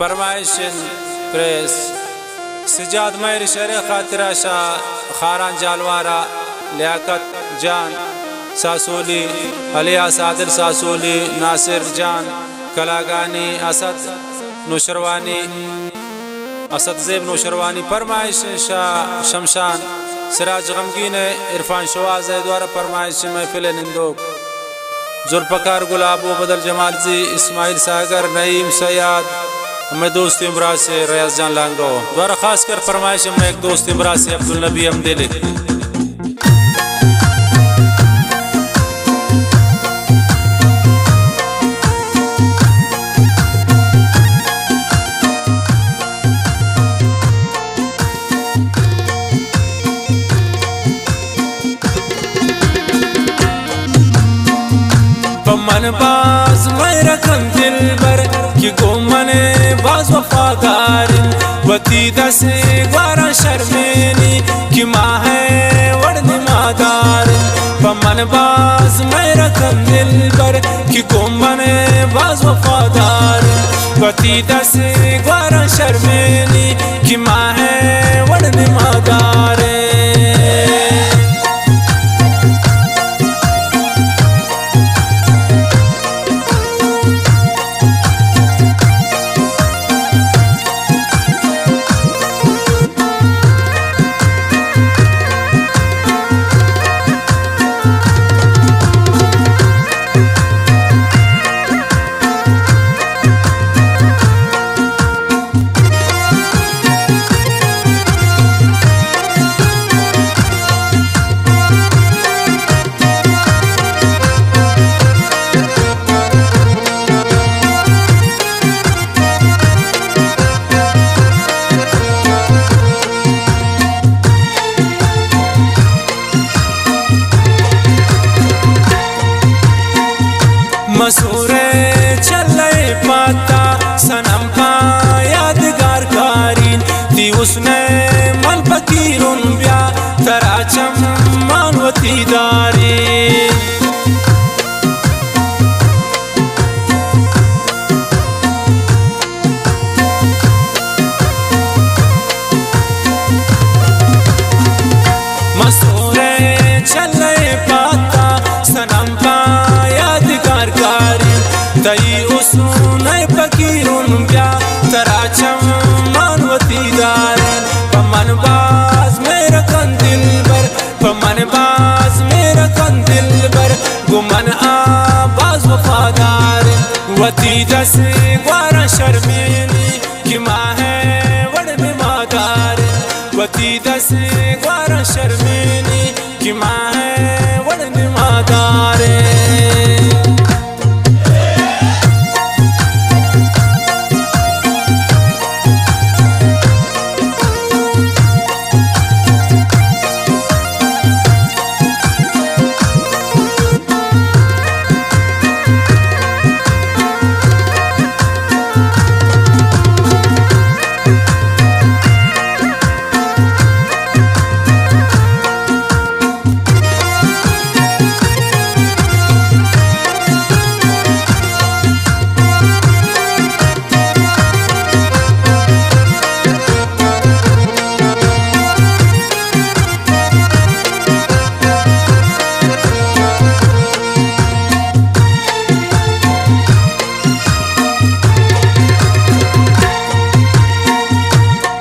فرمائش انت پریس سجاد مہر شعر خاطرہ شاہ خاران جالوارہ، لیاقت جان ساسولی، الیاس عادل ساسولی، ناصر جان کلاگانی، اسد نوشروانی، اسد زیب نوشروانی، فرمائش شاہ شمشان، سراج غمگین، عرفان شواز ء دوارہ فرمائش محفل نندوک۔ ذوالفقار گلابو، بدل جمالزی، اسماعیل ساگر، نعیم سیاد، ہمے دوستیں براسے ریاض جان لانگو۔ دوارہ خاص کر فرمائش ہمے یک دوستیں براسے عبدالنبی ہمدلی۔ پہ من باز مہر کن دلبر، کہ گوں من باز وفادار انت۔ وتی دست گواراں شرمینی، کہ ماہ وڑ نمادار انت۔ پہ من باز مہر کن دلبر، کہ گوں من باز وفادار انت۔ وتی دست گواراں شرمینی، کہ ماہ وڑ نمادار انت۔ مسور ء چلہ ء پاتا، صنم پہ یادگار کارین۔ تی حسن ء من فقیرون بیا، ترا چمان وتی دارین۔ مسور ء چلہ ء پاتا، صنم پہ یادگار کاری۔ تئی حسن ء فقیرون بیا، ترا چمان وتی دارین۔ پہ من باز مہر کن دلبر، پہ من باز مہر کن دلبر، گوں من آ باز وفادار۔ وتی دست گواراں شرمینی، کہ ماہ وڑ نمادار۔ وتی دست گواراں شرمینی، کہ ماہ وڑ نمادار۔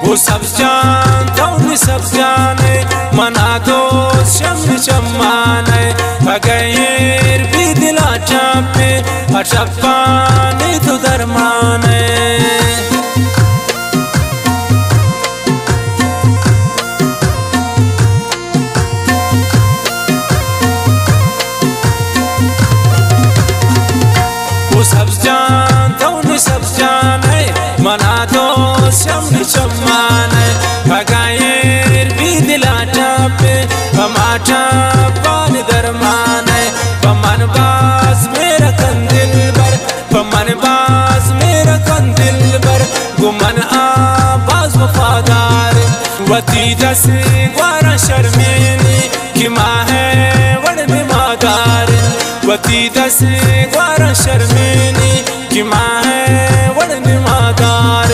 او سبز جان، تو نی سبز جان ئے، منا دوست شم نی چمان ئے۔ اگہ ایر بی دلا ٹپ ئے، ا ٹپانی تو درمان ئے۔ او سبز جان، تو نی سبز جان ئے، منا دوست شم نی چمان ئے۔ اگاں ایر بی دلا ٹپ ئے، ہما ٹپانی درمان ئے۔ پہ من باز مہر کن دلبر، پہ من باز مہر کن دلبر، گوں من آ باز وفادار۔ وتی دست گواراں شرمینی، کہ ماہ وڑ نمادار۔ وتی دست گواراں شرمینی، کہ ماہ وڑ نمادار۔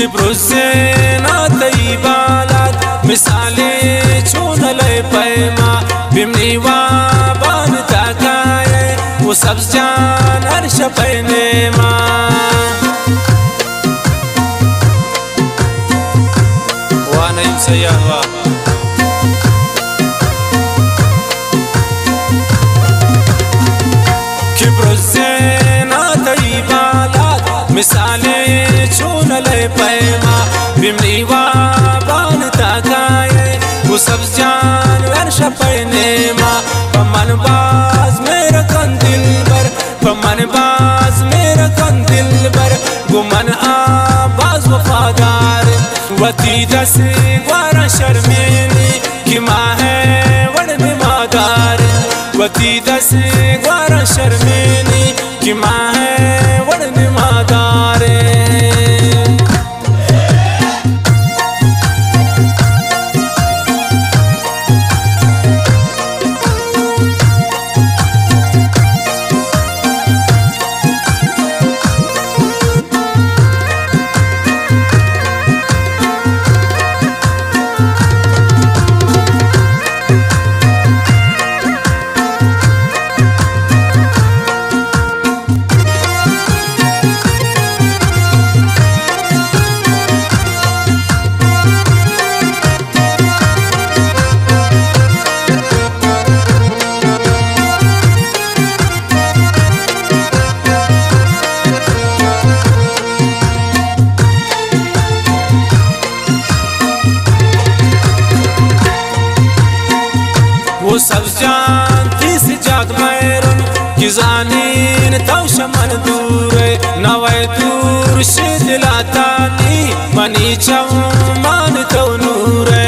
برزین ءَ تئی بالاد مثالے چون لئے پیما، بمنی وابان تاکائے و سبز جان ہر شپئے نیما۔ واہ نعیم سیاد واہ۔ کہ برزین ءَ تئی بالاد مثالے چون لئے پیما، بمنی وابان تاکائے و سبز جان ہر شپئے نیما۔ پہ من باز مہرکن دلبر، پہ من باز مہرکن دلبر، گوں من آ باز وفادار۔ وتی دست گواراں شرمینی کہ ماہ ءِ وڑ نمادار۔ وتی دست گواراں شرمینی کہ ماہ ءِ وڑ نمادار۔ و سبز جان تئی سجاد مہرن کہ زانین تو شمن دور ئے، نوئے دور شے دلاتانی منی چمان تو نور ئے۔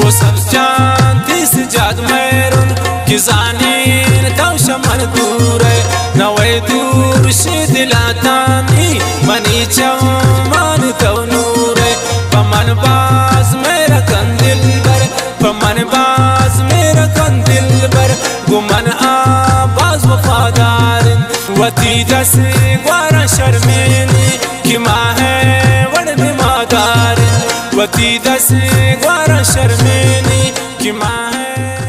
و سبز جان تئی سجاد مہرن کہ زانین تو شمن دور ئے، نوئے دور شے دلاتانی منی چمان تو نور ئے۔ پہ من باز مہرکن دلبر، پہ من باز مہرکن دلبر، گوں من آ باز وفادار۔ وتی دست گواراں شرمینی کہ ماہ ءِ وڑ نمادار۔ وتی دست گواراں شرمینی کہ ماہ ءِ